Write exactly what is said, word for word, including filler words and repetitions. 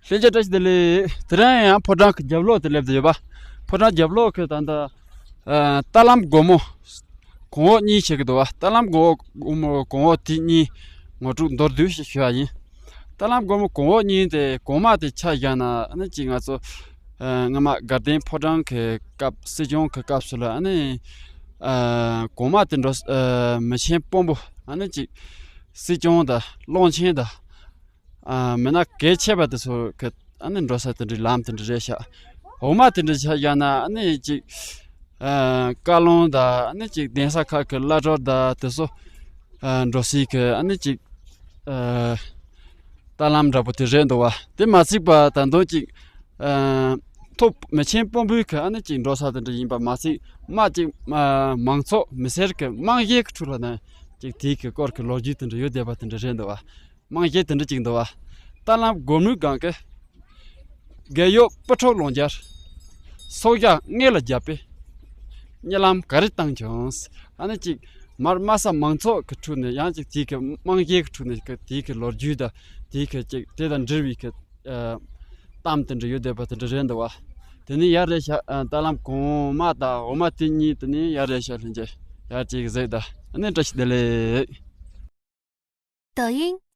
ལྷན་རྒྱས་བཀྲ་ཤིས་བདེ་ལེགས། དེ་རིང་ཡང་ཕོ་བྲང་གི་རྒྱབ་ལོགས་དེ་སླེབས་བསྡད་ཡོད་པ། ཕོ་བྲང་རྒྱབ་ལོགས་ཀྱི་ད་ལྟ་ཨ་རྟ་ལམ་སྒོར་མོ་གོང་འོག་གཉིས་བྱེད་ཀྱི་འདུག་བ། རྟ་ལམ་སྒོར་མོ་གོང་འོག་དེ་གཉིས་ངོ་སྤྲོད་མདོར་བསྡུས་ཤིག་ཞུ་བ་ཡིན། རྟ་ལམ་སྒོར་མོ་གོང་འོག་གཉིས་དེ་གོང་མ་དེ་ཆ་བཞག་ན་ཨ་ནི་ཅིག་ང་ཚོ་ཨ་སྔ་མ་དགའ་ལྡན་ཕོ་བྲང་གི་སྐབས། སྲིད་སྐྱོང་གི་སྐབས་སུ་ལ་ཨ་ནི་ཨ་གོང་མ་དེ་འགྲོ་ཨ་མི་ཆེན་དཔོན་པོ་ཨ་ནི་ཅིག་སྲིད་སྐྱོང་དང་། བློན་ཆེན་དང་། ཨ་མི་སྣ་གལ་ཆེ་བ་དེ་ཚོ་གི་ཨ་ནི་འགྲོ་ས་དེ་འདྲའི་ལམ་དེ་འདྲ་རེད་ཤག་འོག་མ་དེ་འདྲ་ཆ་བཞག་ན་ཨ་ནི་ཅིག་ཨ་བཀའ་བློན་དང་། ཨ་ནི་ཅིག་གདན་ས་ཁག་གི་བླ་སྤྲུལ་དང་དེ་ཚོ་ཨ་འགྲོ་སའི་གི་ཨ་ནི་ཅིག་ཨ་རྟ་ལམ་འདྲ་པོ་དེ་རེད་འདུག་བ། དེ་མ་ཚད་པ་ད་དུང་ཅིག་ཨ་ཐོག་མི་ཆེན་དཔོན་པོའི་གི་ཨ་ནི་ཅིག་འགྲོ་ས་དེ་འདྲ་ཡིན་པ་མ་ཚད། མ་ཅིག་ཨ་མང་ཚོགས་མི་སེར་གི་དམངས་གཞས་ཀྱི་ཁྲོད་ལ་ནི་ཅིག་དེའི་གི་སྐོར་གི་ལོ་རྒྱུས་དེ་འདྲ་ཡོད་བསྡད་པ་དེ་འདྲ་རེད་འདུག་བ། དམངས་གཞས་དེ་འདྲ་ཅིག་འདུག་བ། རྟ་ལམ་སྒོར་མོའི་སྒང་གི། རྒས་ཡོལ་སྤུ་ཕྲུག་ལོ་བརྒྱར། སྲོག་ཆགས་མངལ་ལ་བརྒྱབ་པས། གཉིད་ལམ་ག་རེ་བཏང་བྱུང་། ཨ་ནི་ཅིག་མར་དམའ་ས་མང་ཚོགས་ཀྱི་ཁྲོད་ནས། ཡང་ཅིག་དེའི་གི་དམངས་གཞས་ཀྱི་ཁྲོད་ནས་གི་དེའི་གི་ལོ་རྒྱུས་དང་། དེའི་གི་ཅིག་དེ་དང་འབྲེལ་བའི་གི་ཨ་གཏམ་དེ་འདྲ་ཡོད་བསྡད་པ་དེ་འདྲ་རེད་འདུག་བ། དེ་ནི་ཡག་རེད་ཤག་ཨ་རྟ་ལམ་གོང་མ་དང་འོག་མ་དེ་གཉིས་དེ་ནི་ཡག་རེད་ཤག་ལྷན་རྒྱས་ཡག་ཅིག་གཟིགས་དང་། ཨ་ནི་བཀྲ་ཤིས་བདེ་ལེགས། 抖音